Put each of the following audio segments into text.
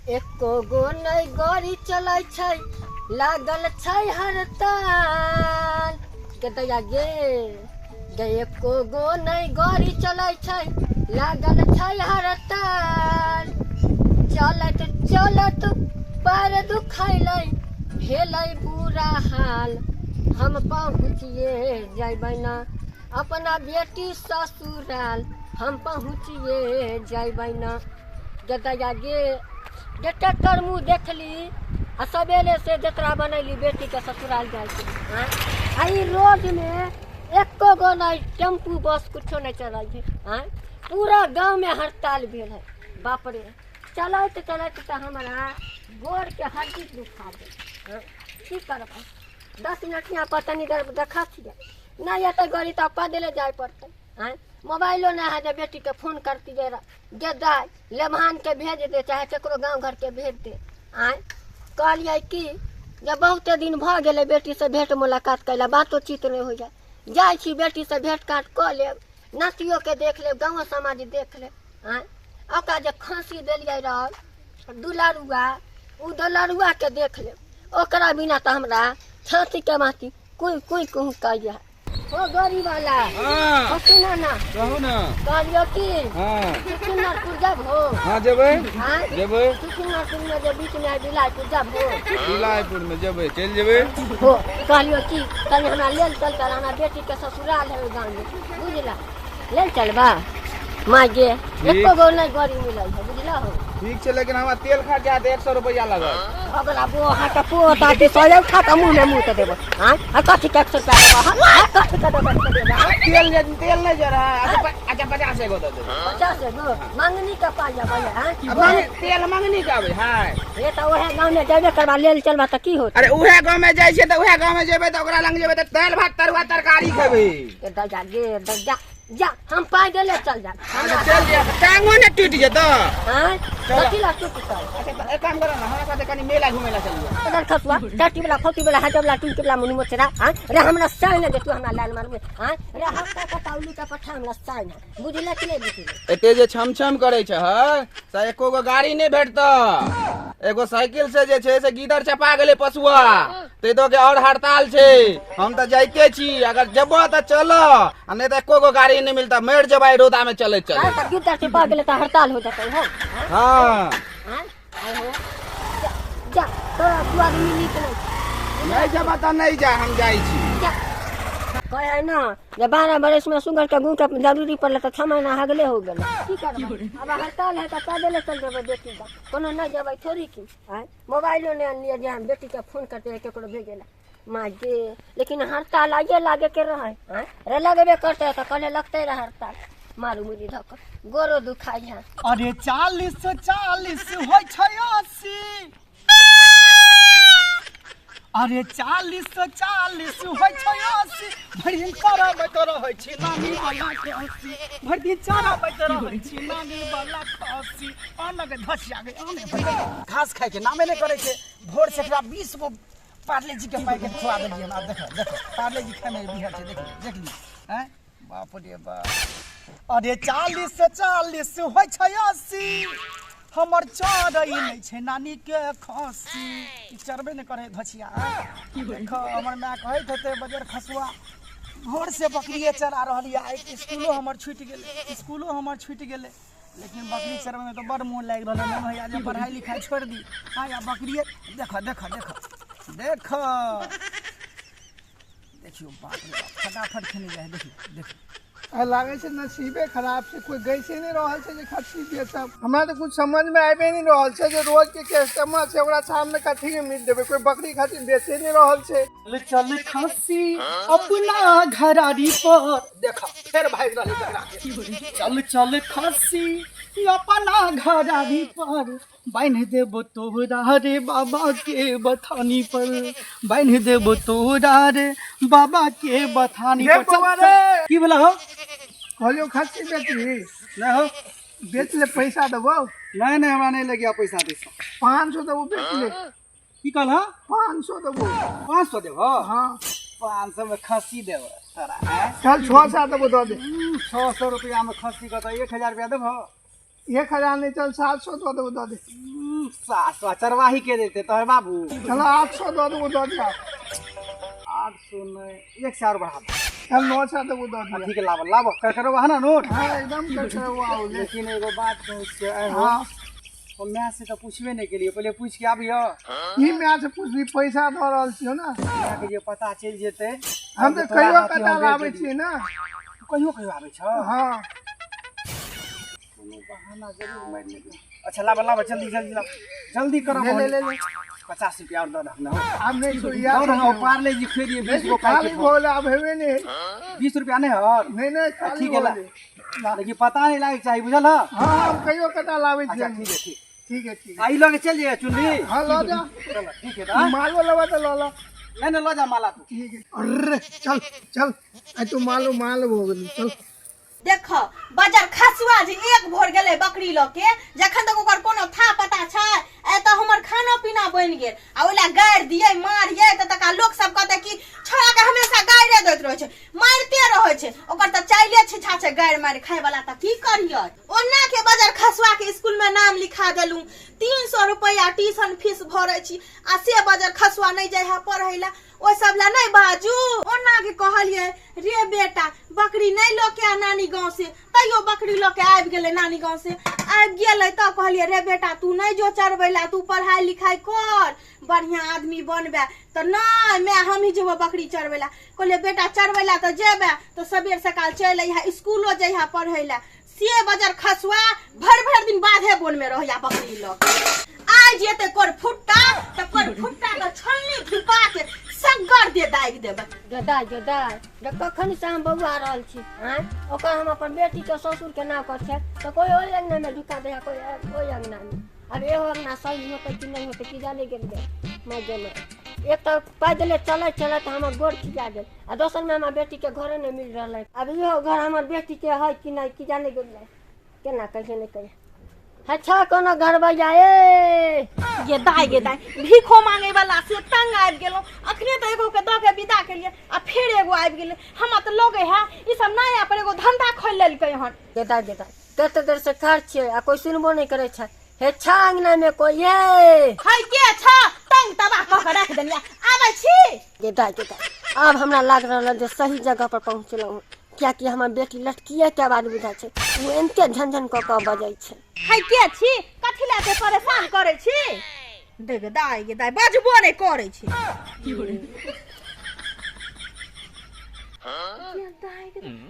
एको गो नहि गाड़ी चलै छै, लागल छै हड़ताल। गे दैया गे, गे एको गो नहि गाड़ी चलै छै, लागल छै हड़ताल। चलत चलत पैर दुखैलै, भेलै बुरा हाल। हम पहुँचिए जयबै ना अपना बेटी ससुराल, हम पहुँचिए जयबै ना। गे दैया गे, गे ट्रैक्टर मुँह देखली आ सवेरे से जतरा बनैली बेटीके ससुराल जाइके। आँय, आ ई रोडमे एको गो नहि टेम्पू बस कुछो नहि चलै छै। आँय, पूरा गाँवमे हड़ताल भेल है। बाप रे, चलैत चलैत तऽ हमरा गोरके हड्डी दुखा गेल। आँय, की करबै? 10 मिनट यहाँ पर तनी देर देखा छियै, नहि एतै गाड़ी तऽ पैदले जाय पड़तै। आँय, मोबाइलो नहि है जे बेटीके फोन करतियै रऽ, गे दाइ लेबहानके भेज दे, चाहे ककरो गाँव घरके भेज दे। आँय, कहलियै कि जे बहुते दिन भऽ गेलै बेटीसँ भेँट मुलाकात कयला, बातोचीत नहि होइए। जाइ छी बेटीसँ भेँट घाँट कऽ लेब, नातियोके देख लेब, गाँवो समाज देख लेब। आँय, ओकरा जे खाँसी देलियै रहऽ दुलरुआ, ओ दुलरुआके देख लेब। ओकरा बिना तऽ हमरा छातीके माथी कुई कुई कहूँ कहिया। ओ गाड़ी वाला। हाँ। ओ सुनो ना। कहू ना। कहलियो की? हाँ। सुखिनरपुर जब हो। हाँ, जेबै। हाँ? जेबै। सुखिनरपुर में जे बीच में बिलायपुर जब हो। बिलायपुर में जेबै, चलि जेबै। हो, कहलियो की तनी हमरा लेल चल चल, हमरा बेटी के ससुराल है ओहि गाँव में, बुझला? लेल चलबा? माय गे, ठीक। एको गो नहि गाड़ी मिलल है, बुझला हो? ठीक छै, लेकिन हमरा तेल खर्चा हेतै 100 रुपैआ लागत। अगला बो अहाँ के पोता के सजे उठा के मुँह में मुँह के देबो। हाँ, आ कथी के 100 रुपया देबो? हाँ, आ कथी के देबो? एक सौ देबो, हाँ? तेल जे तेल नहि जरा है। अच्छा, अच्छा 50 एगो दऽ देबै। 50 एगो मंगनी के पाइ अबै है, हाँ? अब तेल मंगनी के आबै है। हे तऽ ओहे गाँव में जेबे करबा, लेल चलबा तऽ की होत? अरे उहे गाँव में जाइ छियै तऽ उहे गाँव में जेबै तऽ ओकरा लग जेबै तऽ दालि भात तरुआ तरकारी खेबै। ए दया गे दया, जा हम पाइ देले चल जा। अच्छा चल जा, टांगो ने टूटि जेतौ। हाँ? चल। कथी ला टूटतै? अच्छा तऽ एक काम करो ना, हमरा साथे कनी मेला घुमै ला चलियो। इधर खसुआ, टाटी वाला, फौती वाला, हाजर वाला, टुनकी वाला, मुनि मोचरा, हाँ? रे हमरा साइन ने दे, तू हमरा लाल मारबे, हाँ? रे हफ्ता का ताउली का पट्ठा हमरा साइन है। बुझले कि नहीं बुझले? एते जे छम छम करै छै है, से एको गो गाड़ी नहि भेटतौ। एगो साइकिल से जे छै से गीदड़ चपा गेलै पशुआ, तै दऽ के और हड़ताल छै। हम तऽ जाइते छी, अगर जेबो तऽ चल, आ नहि तऽ एको गो गाड़ी नहि मिलता, मरि जेबै रौदा में चलैत चलैत। आइ तऽ गीदड़ चपा गेलै तऽ हड़ताल हो जेतै हो। हाँ। हाँ? आइ हो। जा, जा, तोरा तू आदमी नीक नहि छै। नहि जेबऽ तऽ नहि जा, हम जाइ छी। जा। कहै है ना जे 12 बरस में सुगर के गुड़ के जरूरी पड़ले तऽ 6 महीना हगले हो गेलै। की करबै? आब हड़ताल है तऽ पैदले चल जेबै बेटी का, कोनो नहि जेबै थोड़ी की। आँय, मोबाइलो नहि अनलियै जे हम बेटीके फोन करते रहे ककरो भेजे ला। माँ गे, लेकिन हड़ताल आइए लागे के रहे। आँय रे, लगबे करते तऽ कहले लगते रहे हड़ताल। मारू मुरी धऽ कऽ गोरो दुखाइ है। अरे 40 40 होइ छै 80, अरे 40 40 होइ छै 80, भरि दिन चराबैत रहै छी नानी वाला खस्सी, भरि दिन चराबैत रहै छी नानी वाला खस्सी। अनक धसिया गे, आने भरि घास खाइके नामे नहि करै छै। भोर से एकरा 20 गो पार्ले जी के पैकेट खुआ देलियै हन। आब देखो देखो, पार्ले जी खाइमे बिहर छै, देख देख ली। आँय बाप रे बाप, अरे 40 40 होइ छै 80, हमर चरै नहि छै नानी के खस्सी। ई चरबे नहि करै धसिया। देखो हमर माय कहैत हेतै बजर खसुआ भोर से बकरिए चरा रहल यऽ, आइ स्कूलो हमर छूटि गेलै, स्कूलो हमर छूटि गेलै। लेकिन बकरी चरबैमे तऽ बड़ मोन लागि रहल है, मोन होइए जे पढ़ाइ लिखाइ छोड़ि दी। हँ या बकरिए देखऽ देखऽ देखऽ देखऽ, देखियौ बाप रे बाप, फटाफट खेने जाइ है, देखियौ देखियौ। आ लागै छै नसीबे खराब छै, कोई गैसे नहि रहल छै जे खस्सी बेचब। हमरा तऽ कुछ समझमे आबि नहि रहल छै जे रोजके कस्टमर छै ओकरा सामने कथीके मीट देबै, कोई बकरी खातिर बेचे नहि रहल छै। चल चल खस्सी अपना घरारी पर, देख फेर भागि रहलै बकरा के। चल चल खस्सी अपना घरारी पर, बान्हि देबो तोहरा रे बाबा के बथानी पर, बान्हि देबो तोहरा रे बाबा के बथानी रे पर। चल, बौआ चल। रे। की भेला हो? कहलियौ खस्सी बेचबही? नहि हो। बेच ले, पैसा देबौ। नहि नहि, हमरा नहि लगिया पैसा तैसा। 500 देबौ, बेच ले। की कहलह? 500 देबौ। 500 देबहो? हाँ। 500 में खस्सी देबो तोरा, आँय? चल 600 देबौ, दऽ दे। 600 रुपया में खस्सी कतऽ? 1000 रुपया देबहो? 1000 नहीं चल 700 दऽ देबो दऽ दे। 700 चरवाही के देते तोहर बाबू। चल 800 दऽ देबो दऽ दे। 800 नहीं 100 और बढ़ा दे। चल 900 देबो दऽ दे। ठीक है लाबो लाबो कर करो ना नोट। हां एकदम कर करो आओ। लेकिन एगो बात कहै छियै हां मैं से तो पूछबे नहीं केलिए, पहले पूछ के आबियो। ई मैं से पूछबी पैसा दऽ रहल छियो ना, के जे पता चलि जेतै। हम तऽ कहियो कताल आबै छियै ना। कहियो कहियो आबै छ? हां कोनो बहाना जरूर मारि लेबै। अच्छा लाबो लाबो जल्दी जल्दी लाबो जल्दी करो। ले ले ले 50 रुपया और दऽ दहक ना। आब नहीं छौ यार। दऽ दहक पार ले जी फेर 20 गो खाली भऽ गेलै आब हेबे नहि। 20 रुपया नहीं हर? नहीं नहीं खाली ठीक है लेकिन पता नहीं लागे चाहिए बुझल। हां हम कहियो कताल आबै छियै। ठीक है ठीक ठीक है ठीक। आई लगे चल जाइए चुनरी। हां लऽ जा। चलो ठीक है। मालो लेबा तऽ लऽ लऽ। नहीं नहीं लऽ जा माला तू। ठीक है। अरे चल चल आई तू मालो माल भऽ गेली चल। देखो बजर खसुआ जे एक भोर गेलै बकरी लऽ के, जखन तक ओकर कोनो था पता छै ए तऽ हमर खाना पीना बनि गेल आ ओला गारि दियै मारियै तऽ तका लोक सब कहतै कि छोड़ा के हमेशा गारिए दैत रहै छै मारिते रहै छै, ओकर तऽ चाइले छिछा छै गारि मारि खाय वाला। तऽ की करियै ओना के बजर खसुआ के स्कूल में नाम लिखा देलहुँ, 300 रुपैआ ट्यूशन फीस भरै छी आ से बजर खसुआ नहि जाइ है पढ़ै ला, ओहि सब ला नहीं बाजू। ओना के कहलियै रे बेटा बकरी नहीं लऽ के आ नानी गाँव से, तैयो बकरी लऽ के आबि गेलै नानी गाँव से। आबि गेलै तऽ कहलियै रे बेटा तू नहीं जो चरबै ला, तू पढ़ाई लिखाई कर बढ़िया आदमी बनबे। तऽ नहीं मैं हमही जेबो बकरी चरबै ला। कहलियै बेटा चरबै ला तऽ जेबे तऽ सबेर सकाल चलि अइहा स्कूलो जइहा पढ़ै ला। से बजर खसुआ भरि भरि दिन बाधे बोन में रहैया बकरी लऽ के। आइ जेतै कर फुट्टा तऽ कर फुट्टा के छोलनी धुपा के सग्गर दे दागि देबै। गदा गदा कखन से हम बौआ रहल छी आँय, ओकर हम अपन बेटी के ससुर के नाम कर छै तऽ कोइ ओहि अंगना में ढुका दे कोइ ओहि अंगना में। अब एहो अंगना सही होतै कि नहीं होतै की जाने गेलियै मैं गेलै। एक तऽ पैदले चलैत चलैत हमर गोर खिजा गेल आ दोसर में हमर बेटी के घरे नहीं मिल रहल है। अब इहो घर हमर बेटी के है कि नहीं की जाने गेलियै केना कहिए नहीं कहिए। अच्छा कोनो घर भैया ए गे दाइ गे दाइ भीखो मांगे वाला से तंग आबि गेलहुँ। अखने तऽ एगो के दऽ के विदा केलियै आ फेर एगो आबि गेलै। हमरा तऽ लगै है ई सब नया पर एगो धंधा खोलि लेलकै हन। गे दाइ गे दाइ कते देर से ठाढ़ छियै आ कोइ सुनबो नहीं करै छै। हे छा अंगना में कोई ये है के छा तंग तबाह कऽ के राखि देलियै आबै छी। गे दाइ गे दाइ आब हमरा लाग रहल जे सही जगह पर पहुँचलहुँ, कियाकि हमर बेटी लटकिए के आवाज बुझाइ छै, ओ एनते झनझन कऽ कऽ बजै छै। है के छी कथी लए एते परेशान करै छी? देख दाइ गे दाइ बजबो नहि करै छै।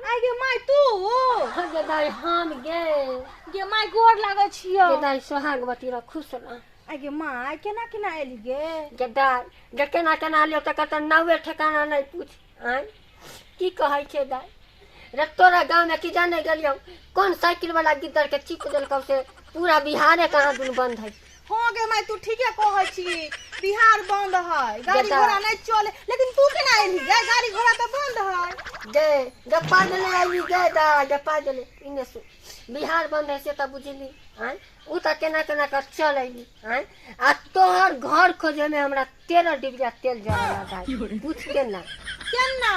आइ गे माय तू? हाँ गे दाइ हम गे। गे माय गोर लागै छियौ। गे दाइ सोहागवती रह खुश रह। आइ गे माय केना केना एली गे? गे दाइ गे केना केना एलियौ तऽ कतऽ नावे ठेकाना नहि पूछ। आँय की कहै छै दाइ रे तोरा गाँव में की जाने गेलियौ कौन साइकिल वाला गिद्दर के चिप देलकौ से पूरा बिहारे कहाँ दुनू बंद है। हाँ गे माय तू ठीके कहै छी बिहार बंद है गाड़ी घोड़ा नहीं चले, लेकिन तू केना एलही गे? गाड़ी घोड़ा तऽ बंद है। गे गे पैदले आइली गे दाइ गे पैदले इने सु बिहार बंद है से तऽ बुझली। आँय उ तऽ केना केना कर चल अइली। आँय आ तोहर घर खोजे में हमरा 13 डिबिया तेल जरल दाइ पूछ केना केना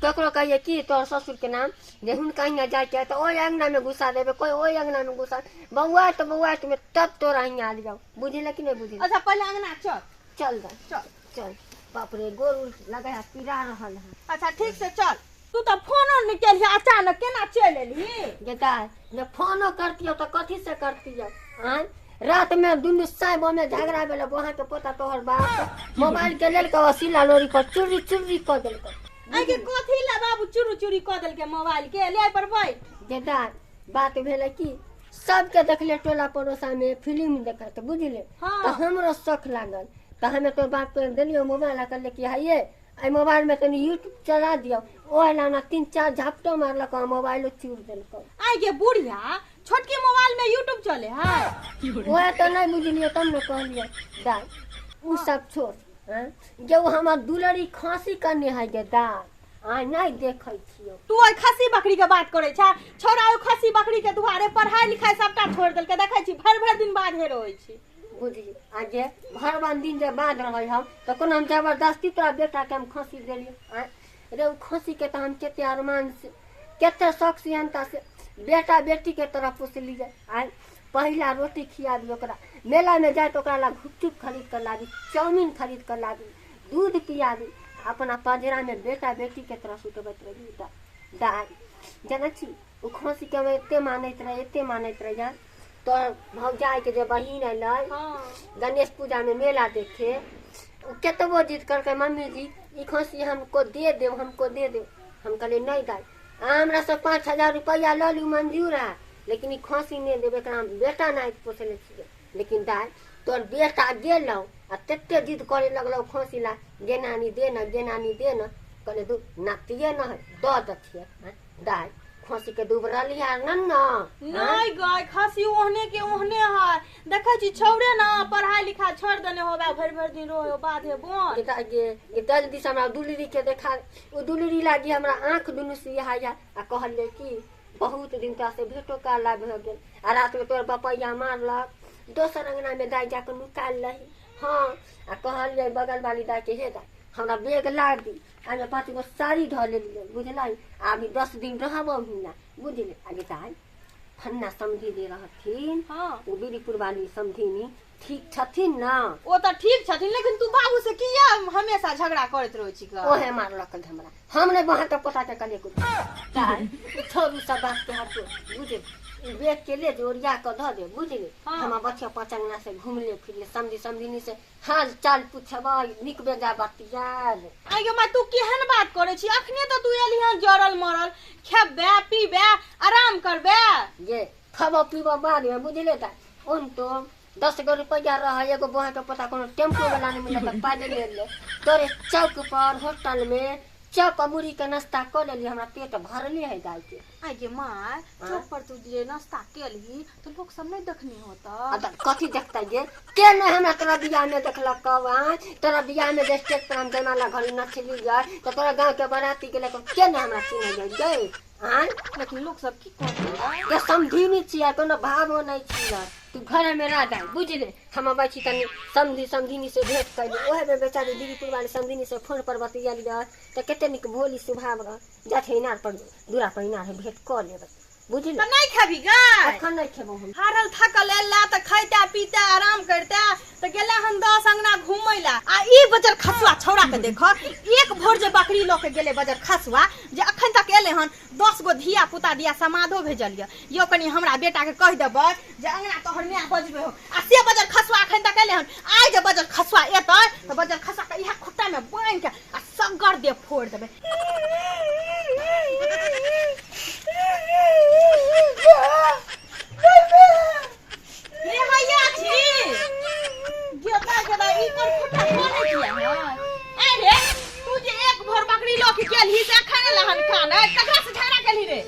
ककरो कहिए कि तोहर ससुर के नाम जे हुनका हियाँ जाइके तऽ ओहि अंगना में घुसा देबै कोइ ओहि अंगना में घुसा बौआइत बौआइत में तब तोरा हियाँ आबि जाउ बुझले कि नहीं बुझले? अच्छा पहले अंगना चल चल जा चल चल। बाप रे गोर उर लगे है पीड़ा रहल है। अच्छा ठीक से चल। तू तऽ फोनो नहीं केलही अचानक केना चलि एलही? गे दाइ जे फोनो करतियौ तऽ कथी से करतियौ? आँय रात में दुनू साहेब में झगड़ा भेलै वहाँ के पोता तोहर बाप मोबाइल के लेलकौ सिला लोरी पर चुर्री चुर्री कऽ देलकौ। आइ के कथी ला बाबू चुरू चुरी कऽ देलकै मोबाइल के? ले पर बैठ। गे दाइ बात भेलै कि सबके देखलियै टोला पड़ोसा में फिल्म देखैत बुझले। हाँ। तऽ हमरो शौक लागल तऽ हमे तोहर बाप के देलियौ मोबाइल आ कहलियै कि हइये एहि मोबाइल में तनी यूट्यूब चला दियौ, ओहि ला ना 3-4 झपटो मारलकौ आ मोबाइलो चूर देलकौ। आइ गे बुढ़िया छोटकी मोबाइल में यूट्यूब चले है? ओहे तऽ नहीं बुझलियै तब ने कहलियै दाइ उ सब छोड़। जे हमर दुलरी खांसी करने है गे दाइ आइ नहीं देखै छियौ। तू ओहि खस्सी बकरी के बात करै छा? छौड़ा ओहि खस्सी बकरी के दुआरे पढ़ाई लिखाई सबटा छोड़ि देलकै, देखै छी भरि भरि दिन बाधे रहै छी। बुझली आ जे भरवन दिन जे बाध रहै हम तऽ कोनो हम जबरदस्ती तोरा बेटा के हम खस्सी देलियै। आँय रे उ खस्सी के तऽ हम कते अरमान से कते शौक सिहनता से बेटा बेटीके तरह पोसलियै। आइ पहिला रोटी खियाबी ओकरा, मेलामे जाय तऽ ओकरा लए घुपचुप खरीद कऽ लाबी, चाउमिन खरीद कऽ लाबी, दूध पियाबी, अपना पजरामे बेटा बेटीके तरह सुतबैत रही। दाइ जनै छी ओ खस्सीके हम एते मानैत रही, एते मानैत रहियै। तोहर भौजाइके जे बहिन अयलै गणेश पूजामे मेला देखे, ओ केतबो जिद करकै, मम्मी जी ई खस्सी हमको दे देब, हमको दे देब। हम कहलियै नहि दाइ, अहाँ हमरासँ 5000 रुपैआ लऽ लिउ, मंजूर है, लेकिन ई खस्सी नहि देब, एकरा हम बेटा नहि पोसने छियै। लेकिन दाइ तोहर बेटा गेलौ आ तते जिद करे लगलौ खस्सी ला, गे नानी दे न, गे नानी दे न। कहलियै दू नातिये न है, दऽ दथियै। दाइ खस्सी के दुबरलिया न न। नहीं गाय, खसी ओहने के ओहने है। देखै छी छौड़े ना पढ़ाई लिखा छोड़ देने होबे, भरि भरि दिन रोए बाधे बोन। गे दाइ गे, गे जल्दी से हमरा दुलरी के देखा, ओ दुलरी लागी हमरा आँख दुनू सिहाया। आ कहलियै कि बहुत दिन तोरा से भेटो काला भऽ गेल, आ रातिमे तोहर बपैया मारलक, दोसर अंगनामे दाइ जाकऽ नुकायल रही। हँ, आ कहलियै बगल वाली दाइके, हे दाइ हमरा बैग ला दी, एहिमे 5 गो साड़ी धऽ लेलियै, बुझलै, आ अभी 10 दिन रहबौ हिना, बुझली। आ गे दाइ फन्ना समधी जे रहथिन, हाँ। ओ बीड़ीपुर वाली समधिनी ठीक छथिन न? ओ तऽ ठीक छथिन, लेकिन तू बाबू से किया हमेशा झगड़ा करैत रहै छी? ओहे मारलक हमरा, हम नहि वहाँ के पोता के कहलियै कुछ। दाइ छोड़ू सब बात के हटो, बुझली, ई बैग के ले जो ओरिया कऽ धऽ दे, बुझली। हाँ। हम बच्चा पचंगना से घुमले फिरले, समझी समझिनी से हाल चाल पूछबै, नीक बेजा बतियाल। आइ गे माय, तू केहन बात करै छी? अखने तऽ तू एली हन जरल मरल, खेबे पीबे आराम करबे। जे खबो पीबो बाद में, बुझले। तऽ ओन तो 10 गो रुपैआ रहे, एगो बोहा के पता कोनो टेम्पू वाला नहीं मिलल तऽ पैदल एलै। तोरे चौक पर होटल में चौक पर मुरही के नाश्ता कऽ लेली, हमरा पेट भरले है दाइ के। आइ गे माय, चौक पर तू जे नाश्ता केलही तऽ लोक सब नहि देखने होतऽ? आ तऽ कथी देखतै गे? के नहि हमरा तोरा बियाह में देखलक? आँय, तोरा बियाह में जे स्टेज पर हम जयमाला घड़ी नचली जाय तऽ तोरा गाँव के बराती गेलै तऽ के नहि हमरा चिन्है जाय गे? आँय, लेकिन लोक सब की कहतै? के समधिनी छियै, कोनो भावो नहि छियै। तू घरे में रह दाइ, बुझले, हम अबै छी तनी समधि समधिनी से भेंट कैली। ओहे में बेचारी बीड़ीपुर वाली समधिनी से फोन पर बतियाली रह तऽ कते नीक भोली स्वभाव रह। जाइ छै इनार पर, दूरा पर इनार है, भेंट कऽ लेबै, बुझली। तऽ नहि खेबही गाय? अखन नहि खेबौ हम। हारल थकल एला तऽ खैता पीता आराम करता, तऽ गेला हन 10 अंगना घूमै ला। आ ई बजर खसुआ छौड़ा के देख, एक भोर जे बकरी लऽ के गेलै बजर खसुआ, जे अखन तक एलै हन। 10 गो धिया पुता दिया समाधो भेजल यऽ, यौ कनी हमरा बेटा के कहि देबै जे अंगना तोहर माय बजबै हो। आ से बजर खसुआ अखन तक एलै हन। आइ जे बजर खसुआ एतै तऽ बजर खसुआ के इएह खुट्टा में बान्हि के आ सगर दे फोड़ देबै। रे हैया छी गेदा गेदा, ई पर खुट्टा कोने किया है? ए रे, तू जे एक भोर बकरी लऽ के गेलही से अखन एला हन खाना, ककरा से झगड़ा केलही रे?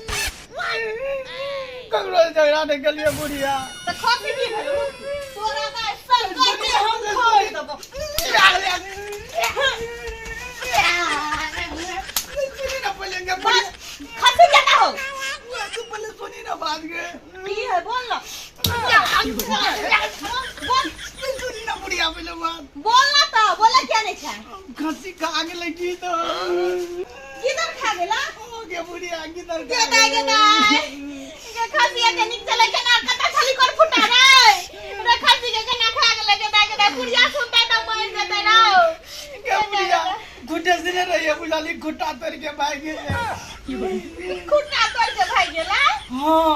ककरो से झगड़ा नहीं करिए बुढ़िया। तऽ खसी की भेलौ तोरा? तऽ सगर दे हम फोड़ देबो। सुनी ना पहले गे। बस खसी केना हो? तू पहले सुनी ना बात गे। की है, बोल ना, बोल। सुनी ना बुढ़िया पहले बात। बोल ना, तऽ बोले किया नहीं छै? खसी खा गेलै की तो। किधर खा गेला? ओ गे बुढ़िया, किधर खा गेदाय गेलै? गेदाय गे, खसिया के नीक चलै केना कता छली कर फुटा रे, रे खसी के केना खा गेलै? गेदाय गेदाय, बुढ़िया सुनतै तऽ मरि जेतै रौ। गे बुढ़िया, घुटे से नहीं रही बुझाली, घुटा तोड़ के भाग गेलै। खुट्टा तोड़ के भागि गेला? हाँ,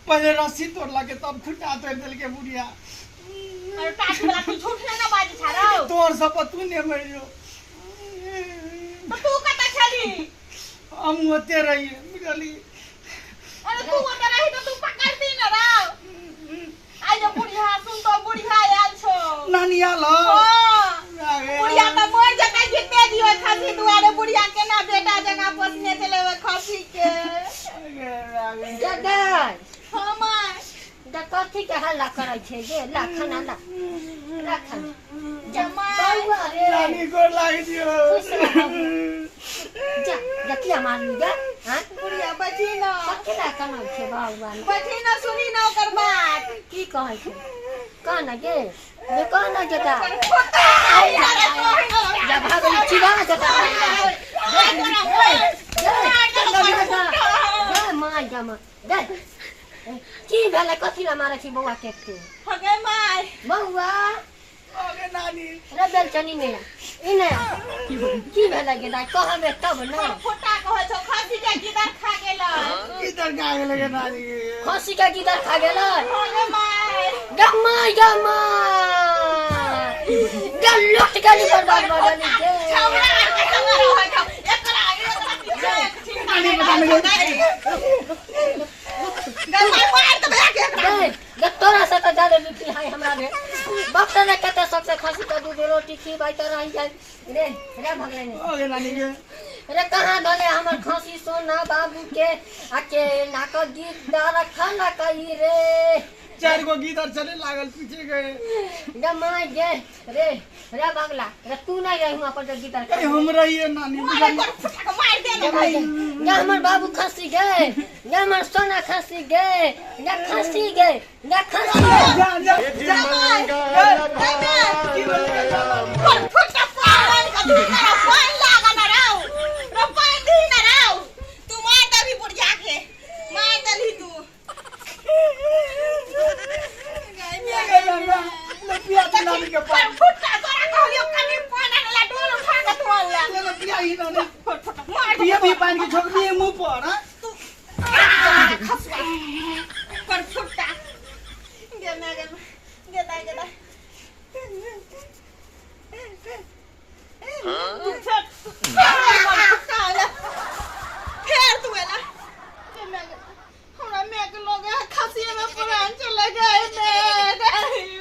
पहले रस्सी तोड़ला के तब खुट्टा तोड़ देलके बुढ़िया। अरे टाट वाला, तू झूठ नहीं ना बाजै छा रौ? तोर सब तू ने मरियो। तऽ तू कतऽ छली? हम ओते रहिए बुझली। अरे तू ओतऽ रही तऽ तू पकड़ती न रौ। आइ जे बुढ़िया सुनतो, बुढ़िया आयल छौ। नानी आल? हाँ। बुढ़िया तऽ मरि जेतै जितने दियो खसी दुआरे। बुढ़िया केना बेटा जकाँ पोसने छलै ओहि खसी के। दादा। हाँ माय। दा कथी के हल्ला करै छै गे? ला खाना, ला ला खाना। जा। माय। बौआ रे। नानी, गोर लाग दियो। खुश रह। जा जा, किया मारली गे? हाँ? बुढ़िया बची न। कथी ला कनै छै बौआ? बची न, सुनी न ओकर बात। की कहै छै? कह न गे, गे कह न गे। दा जा भागल चिबा जता। जा माय। My गे माय गे, की भेलै? कथी ला मारै छी बौआ के एते? हगे my. बौआ। ओगे नानी। रे बेलचनी ने ई ने की भेलै गे दाइ? कहबे तब न। फोटा कहै छौ, खसी के गिदर खा गेलै। किधर खा गेलै गे नानी? खसी के गिदर खा गेलै? हगे my. गे my, गे my गे, लुट गेली, बर्बाद भऽ गेली गे। छौड़ा के संग रहै छौ, एकरा एकरा पीछे चिंता नहि रहै छौ। गे my, मार देबै के एकरा। गे गे, तोरा से तऽ जादे बीपी है हमरा रे। बाप ने कते सबसे खसी के दूध रोटी खिबै तऽ रहि जाइ रे। रे भगलै ने। ओगे नानी गे। रे कहाँ धले हमर खसी सोना बाबू के? आ के नाक गीत खाना कही रे? चार गो गीदर चले लागल पीछे गए। गे my गे। रे रे बगला रे, तू नहीं रही हुआ पर गीत। अरे हम रहिए नानी। मारे पर फुटा के मार दे ने भाई। गे हमर बाबू खसी गे, गे हमर सोना खसी गे, गे खसी गे, गे खसी गे। जा जा। My. की भेलै गे नानी? पर फुटा पान का दी ना, पान लागा ना राव रो, पान दी ना राव। तू मार दबी बुढ़िया के, मार दली तू। गे नानी, ले पिया दे नानी के पर पानी। फुटा तोरा कहलियो कनी पान आनला, डोल उठा के तू आनला। ले ले, पिया ही नानी। फुटा मार। पिया भी पानी के झोंक दिए मुंह पर। हाँ। तू खसुआ पर फुटा गे मैं गे गे दा गे दा। तू फेर फेर तू एला। हमरा मैं के लोग खसिए में प्राण चले गए। मैं